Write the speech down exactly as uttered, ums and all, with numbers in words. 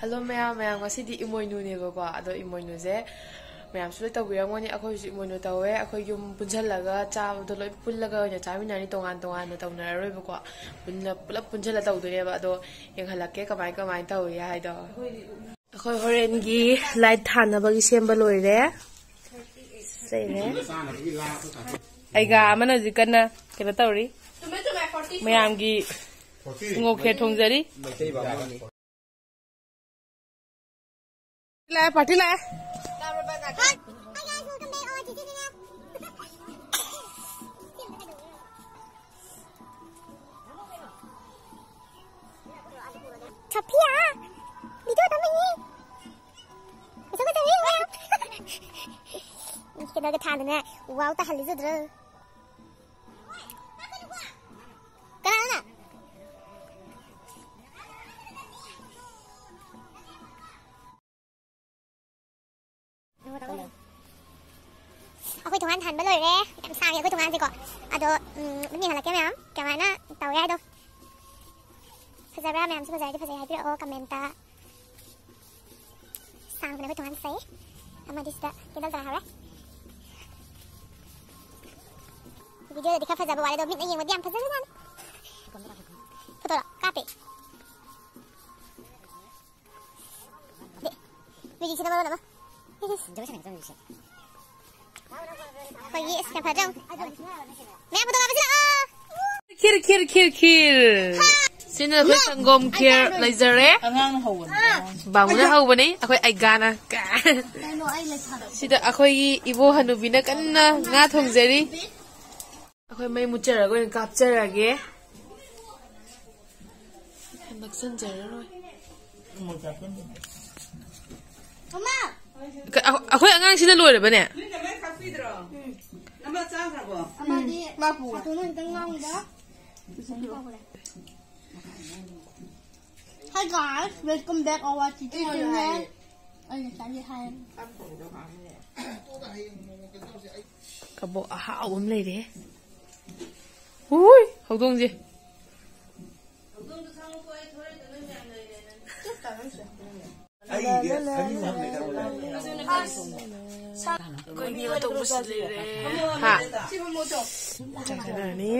Hello ꯃꯌꯥꯝ, ꯃꯌꯥꯝ ꯉꯁꯤꯗꯤ ꯏꯃꯣꯏꯅꯨꯅꯦꯕꯀꯣ꯫ ꯑꯗꯣ ꯏꯃꯣꯏꯅꯨꯁꯦ ꯃꯌꯥꯝꯁꯨ ꯂꯣꯏ ꯇꯧꯕꯤꯔꯝꯒꯅꯤ꯫ ꯑꯩꯈꯣꯏꯁꯨ ꯏꯃꯣꯏꯅꯨ ꯇꯧꯋꯦ꯫ ꯑꯩꯈꯣꯏ ꯌꯨꯝ ꯄꯨꯟꯁꯤꯜꯂꯒ ꯆꯥꯕꯗꯣ ꯂꯣꯏ ꯄꯨꯜꯂꯒ ꯑꯣꯏꯅ ꯆꯥꯃꯤꯟꯅꯔꯅꯤ, ꯇꯣꯉꯥꯟ ꯇꯣꯉꯥꯟꯅ ꯇꯧꯅꯔꯔꯣꯏꯕꯀꯣ꯫ ꯄꯨꯟꯅ, ꯄꯨꯂꯞ ꯄꯨꯟꯁꯤꯜꯂ ꯇꯧꯗꯣꯏꯅꯦꯕ꯫ ꯑꯗꯣ ꯌꯦꯡꯍꯜꯂꯛꯀꯦ ꯀꯃꯥꯏ ꯀꯃꯥꯏꯅ ꯇꯧꯏ ꯍꯥꯏꯗꯣ꯫ ꯑꯩꯈꯣꯏ ꯍꯣꯔꯦꯟꯒꯤ ꯂꯥꯏꯠ ꯊꯥꯅꯕꯒꯤ ꯁꯦꯝꯕ ꯂꯣꯏꯔꯦ꯫ ꯁꯤꯅꯦ꯫ ꯑꯩꯒ ꯑꯃꯅ ꯍꯧꯖꯤꯛ ꯀꯟꯅ ꯀꯩꯅꯣ ꯇꯧꯔꯤ꯫ ꯃꯌꯥꯝꯒꯤ ꯉꯣꯛꯈꯦ ꯊꯣꯡꯖꯔꯤ꯫ ꯂꯥꯛꯑꯦ, ꯄꯥꯔꯇꯤ ꯂꯥꯛꯑꯦ꯫ ꯁꯣꯐꯤꯌꯥ, video ꯅꯝꯃꯛꯏ꯫ ꯃꯁꯛ ꯐꯖꯕꯤ ꯃꯌꯥꯝ꯫ ꯀꯩꯅꯣꯒ ꯊꯥꯗꯅ ꯋꯥꯎ ꯇꯥꯍꯜꯂꯤꯖꯗ꯭ꯔꯣ? ꯀꯅꯥꯅꯣ? ꯑꯩꯈꯣꯏ ꯊꯣꯡꯒꯥꯟ ꯊꯥꯟꯕ ꯂꯣꯏꯔꯦ꯫ ꯌꯥꯝ ꯁꯥꯡꯉꯦ ꯑꯩꯈꯣꯏ ꯊꯣꯡꯒꯥꯟꯁꯦꯀꯣ꯫ ꯑꯗꯣ, ꯎꯝ, ꯑꯗꯨꯝ ꯌꯦꯡꯍꯜꯂꯛꯀꯦ ꯃꯌꯥꯝ, ꯀꯃꯥꯏꯅ ꯇꯧꯋꯦ ꯍꯥꯏꯗꯣ꯫ ꯐꯖꯕ꯭ꯔꯥ? ꯃꯌꯥꯝꯁꯨ ꯐꯖꯔꯗꯤ ꯐꯖꯩ ꯍꯥꯏꯕꯤꯔꯛꯑꯣ comment꯫ ꯁꯥꯡꯕꯅꯦ ꯑꯩꯈꯣꯏ ꯊꯣꯡꯒꯥꯟꯁꯦ꯫ ꯑꯃꯗꯤ ꯁꯤꯗ candle ꯇꯔꯥ ꯍꯧꯔꯦ꯫ Video ꯗꯗꯤ ꯈꯔ ꯐꯖꯕ ꯋꯥꯠꯂꯦ, ꯑꯗꯣ ꯃꯤꯠꯅ ꯌꯦꯡꯕꯗꯤ ꯌꯥꯝ ꯐꯖꯕꯖꯥꯠꯅꯤ꯫ Photo ꯔꯣ? ꯀꯥꯞꯄꯦ꯫ ꯗꯦ, music ꯁꯤꯅ ꯃꯔꯣꯟ ꯑꯃ꯫ ꯑꯩꯈꯣꯏꯒꯤ ꯑꯁ ꯌꯥꯝ ꯐꯗ꯭ꯔꯣ? ꯃꯌꯥꯝ photo ꯀꯥꯞꯄꯁꯤ ꯂꯥꯛꯑꯣ꯫ ꯈꯤꯔ, ꯈꯤꯔ, ꯈꯤꯔ, ꯈꯤꯔ꯫ ꯁꯤꯅ ꯑꯩꯈꯣꯏ ꯁꯪꯒꯣꯝ ꯈꯦꯔ ꯂꯩꯖꯔꯦ꯫ ꯑꯉꯥꯡꯅ ꯍꯧꯕꯅꯦ꯫ ꯕꯥꯕꯨꯅ ꯍꯧꯕꯅꯤ, ꯑꯩꯈꯣꯏ ꯑꯩꯒꯥꯅ꯫ ꯀꯩꯅꯣ ꯑꯩ ꯂꯩꯁꯥꯕꯤ꯫ ꯁꯤꯗ ꯑꯩꯈꯣꯏꯒꯤ ꯏꯕꯣ ꯍꯅꯨꯕꯤꯅ ꯀꯟꯅ ꯉꯥ ꯊꯣꯡꯖꯔꯤ꯫ ꯑꯩꯈꯣꯏ ꯃꯩ ꯃꯨꯠꯆꯔꯒ ꯑꯣꯏꯅ ꯀꯥꯞꯆꯔꯒꯦ꯫ ꯅꯛꯁꯟꯖꯔꯔꯣꯏ꯫ ꯀ-, ꯑ-, ꯑꯩꯈꯣꯏ ꯑꯉꯥꯡꯁꯤꯅ ꯂꯣꯏꯔꯕꯅꯦ? ꯅꯣꯏ ꯅꯃꯥꯏ ꯈꯥꯛꯄꯤꯗ꯭ꯔꯣ? ꯅꯃꯥ ꯆꯥꯈ꯭ꯔꯕꯣ? ꯑꯃꯗꯤ ꯃꯥ ꯄꯨꯔꯦ꯫ ꯁꯥꯇꯣꯟ ꯈꯤꯇꯪ ꯉꯥꯡꯉꯤꯗ꯫ Hi guys, welcome back our Chichi channel. ꯑꯩꯅ ꯆꯥꯒꯦ ꯍꯥꯏ꯫ ꯀꯕꯣꯛ ꯑꯍꯥꯎꯕ ꯑꯃ ꯂꯩꯔꯦ꯫ ꯍꯨꯏ, ꯍꯧꯗꯣꯡꯁꯦ꯫ ꯑꯩꯗꯤ ꯑꯅꯤ ꯑꯍꯨꯝ ꯂꯩꯇꯧꯕ ꯂꯩꯔꯦ꯫ ꯑꯩꯈꯣꯏ ꯃꯤ ꯑꯇꯣꯡꯕꯁꯨ ꯂꯩꯔꯦ꯫ ꯍꯥ? ꯆꯥꯛ ꯆꯥꯅꯔꯅꯤ꯫